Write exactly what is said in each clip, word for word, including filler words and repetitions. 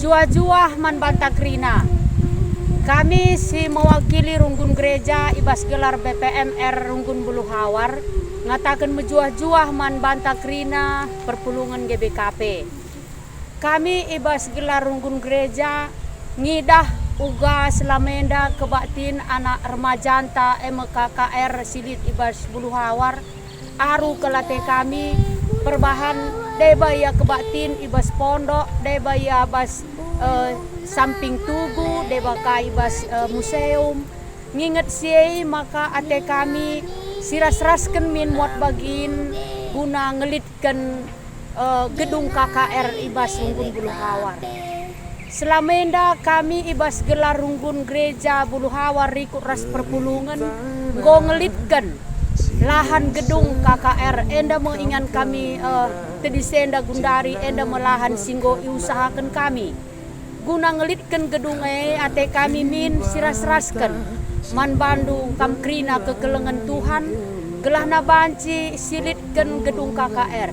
Juah-juah man banta kerina. Kami si mewakili runggun gereja i bas gelar B P M R Runggun Buluhawar ngataken mejuah-juah man banta kerina perpulungen G B K P. Kami i bas gelar runggun gereja ngidah uga selama enda kebaktin anak remajanta e me K K R si lit i bas Buluhawar. Aru kal ate kami, perbahan deba ia kebaktin i bas pondok, deba ia bas, eh, samping tugu, deba ka i bas, eh, museum. Nginget si e maka ate kami si ras-rasken min muat bagin guna ngelitken, eh, gedung K K R i bas Runggun Buluhawar. Selama enda kami i bas gelar runggun Gereja Buluhawar rikut ras perpulungen enggo ngelitken lahan gedung K K R, enda me ingan kami, eh, tedis enda gundari, enda me lahan si enggo iusahaken kami. Guna ngelitken gedung e, ate kami min si ras-rasken man bandu kam kerina kekelengen Tuhan, gelahna banci silitken gedung K K R.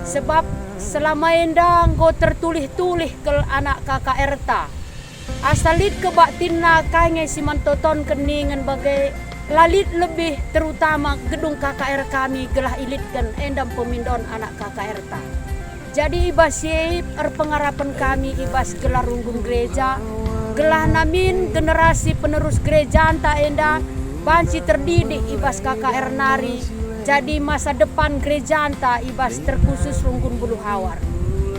Sebab selama enda enggo tertulih-tulih kal anak K K R-ta. Asa lit kebaktinna kai nge si man totonken ningen bage, la lit lebih terutama gedung K K R kami gelah ilitken enda pemindon anak K K R-ta. Jadi i bas si e erpengarapen kami i bas gelar runggun gereja, gelahna min generasi penerus gerejanta enda banci terdidik i bas K K R nari, jadi masa depan gerejanta i bas terkhusus Runggun Buluhawar.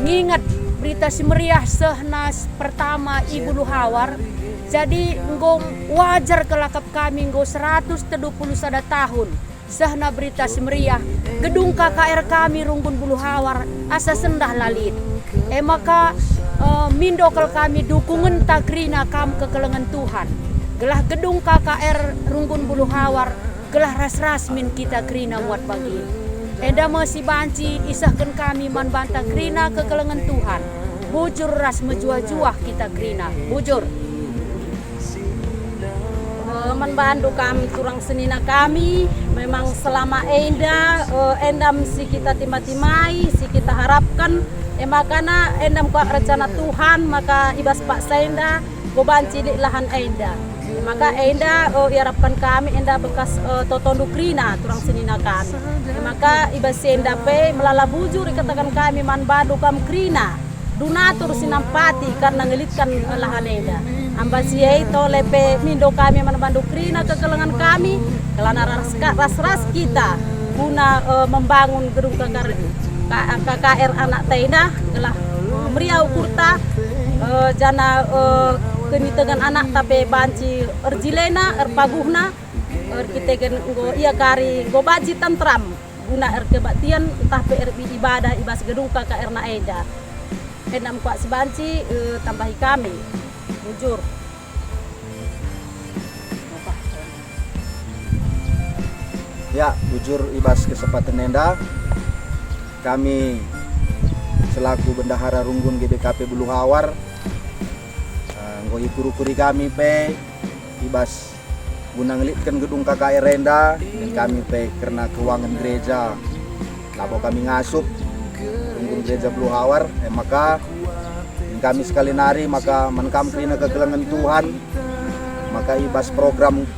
Nginget, Berita Si Meriah sehna s-, pertama i Buluhawar, jadi enggo wajar kal akap kami enggo seratus telu puluh sada tahun sehna Berita Si Meriah, gedung K K R kami Runggun Buluhawar asa sendah la lit. E maka, eh, mindo kal kami dukungenta kerina kam kekelengen Tuhan, gelah gedung K K R Runggun Buluhawar gelah ras-ras min kita kerina muat bagin. Enda me si banci isehken kami man banta kerina kekelengen Tuhan. Bujur ras mejuah-juah kita kerina. Bujur. Eh, man bandu kam turang senina kami, memang selama enda, eh, enda me si kita tima-timai, si kita harapken, e makana enda me kuakap rencana Tuhan, maka i bas paksa enda, enggo banci lit lahan enda. E maka enda, eh, iarapken kami enda bekas, eh, totondu kerina turang senina kami. E maka i bas si enda pe melala bujur ikataken kami man bandu kam kerina. Donatur si nampati kerna ngelitken, eh, lahan enda. Amba si e tole pe mindo kami man bandu kerina kekelengen kami, kelana ras ka-, ras-ras kita guna, eh, membangun gedung K K R, K-, K K R anak ta enda, gelah, eh, meriah ukurta, eh, janah, eh, kiniteken anakta pe banci erjilena, erpaguhna, erkiteken enggo ia kari enggo banci tenteram guna erkebaktin ntah pe erbi ibadah i bas gedung K K R na enda. Enda me kuakap si banci, eh, tambahi kami. Bujur. Ya, bujur i bas kesempatan enda, kami selaku Bendahara Runggun G B K P Buluhawar, eh, enggo ikuri-kuri kami pe i bas guna ngelitken gedung K K R enda, dingen kami pe kerna keuangen gereja labo kami ngasup runggun gereja Buluhawar, e maka kami sekali nari maka man kam kerina kekelengen Tuhan, maka i bas program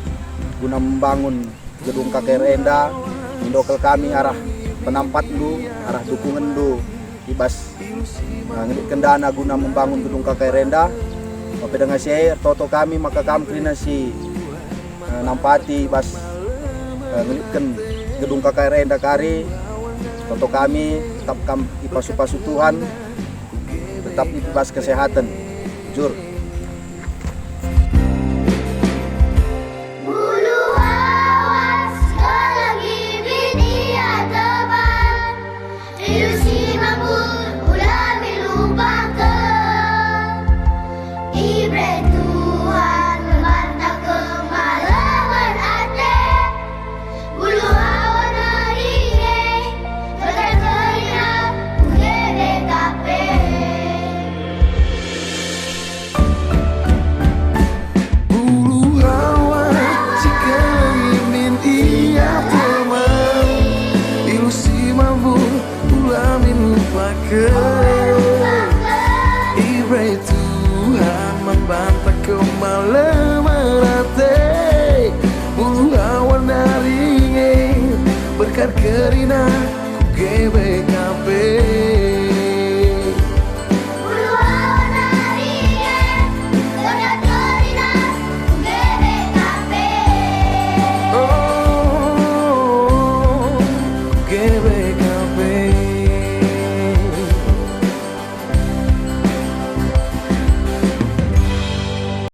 guna membangun gedung K K R enda, mindo kal kami arah penampatndu, arah dukungenndu i bas, eh, ngelitken dana guna membangun gedung K K R enda. Ope denga si e, ertoto kami maka kam kerina si, eh, nampati i bas, eh, ngelitken gedung K K R enda kari. Toto kami, tetap kam ipasu-pasu Tuhan, tetap i bas kesehaten. Jur. Bulu awas, gelah gibin ia teban. Riu si mambur, ula milu bangke. Ibereken Tuhan man banta kemalemen ate. Bulu awan nari e, gegar kerina, uge dekape. Male